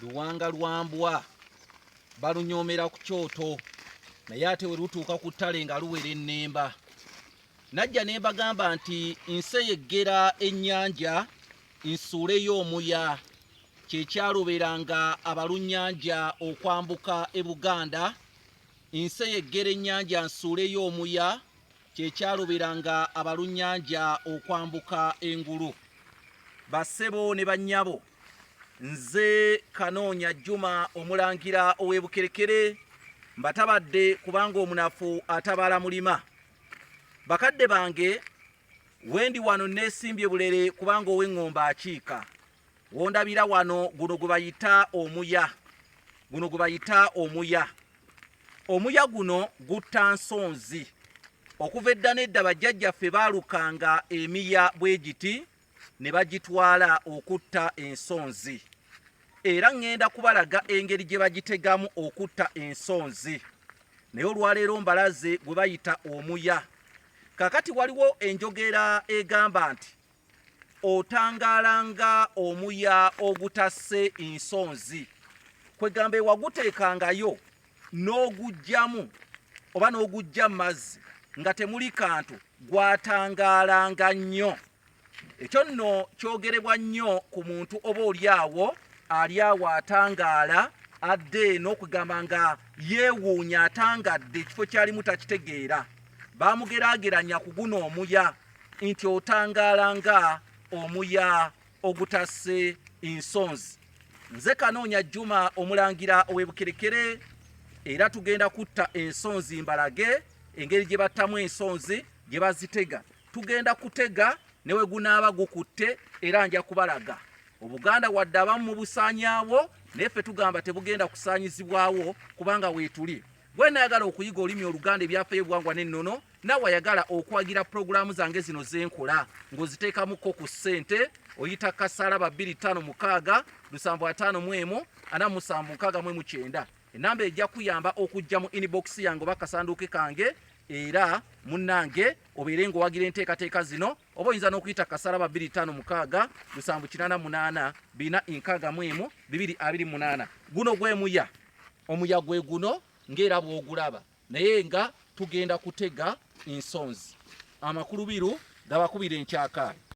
Luwanga lwa mbwa balunyoomera ku kyoto naye ate we lutuuka ku ttale nga luwera ennemba. Najja ne mbagamba nti nseyeggera ennyanja nsuuleyo omuya kye kyaloberanga abalunnyanja okwambuka e Buganda. Nseyeggera ennyanja nsuuleyo omuya kye kyaloberanga abalunnyanja okwambuka engulu. Bassebo ne bannyabo, nze Kanoonya Juma omulangira ow'e Bukerekere mbatabadde kubanga omunafu atabaala mulima. Bakadde bange, wendi wano neesimbye bulere kubanga ow'eŋŋombe akiika. Wondabira wano guno gwe bayita omuya, guno gwe bayita omuya. Omuya guno gutta nsonzi. Okuva edda n'edda bajjajjaffe baalukanga emiya bwe giti ne bagitwala okutta ensonzi. Era ŋŋenda kubalaga engeri gye bagitegamu okutta ensonzi. Naye olwaleero mbalaze gwe bayita omuya. Kaakati waliwo enjogera egamba nti otangaala nga omuya ogutasse nsonzi. Kwegamba ewaguteekangayo n'oguggyamu oba n'oguggya mu mazzi nga temuli kantu gwatangaalanga nnyo. Ekyo nno kyogerebwa nnyo ku muntu oba oli awo ali awo atangaala adda eno okugamba nga yeewuunya atangadde ekifo kyalimu takitegeera. Baamugeraageranya ku guno omuya nti otangaala nga omuya ogutasse ensonzi. Nze Kanoonya Juma omulangira ow'e Bukerekere era tugenda kutta ensonzi mbalage engeri gye battamu ensonzi gye bazitega. Tugenda kutega ne we gunaaba gukutte era nja kubalaga. Obuganda wadde abamu mubusaanyaawo naye ffe tugamba tebugenda kusaanyizibwawo kubanga weetuli. Gwe nayagala okuyiga olulimi Oluganda, ebyafaayo, obuwangwa n'ennono, naawe ayagala okuwagira pulogulaamu zange zino zenkola ng'oziteekamuko ku ssente, oyita kasalaba 256 751 47 69. Enamba ejja kuyamba okujja mu inbox yange oba kasanduuke kange, era munnange obeere ng'owagira enteekateeka zino, oba oyinza n'okuyita kasalaba 256 788 461 228. Guno gwe muya, omuya gwe guno ng'era bw'ogulaba, naye nga tugenda kutega ensonzi. Amakulubiru gabakubira enkyakaali.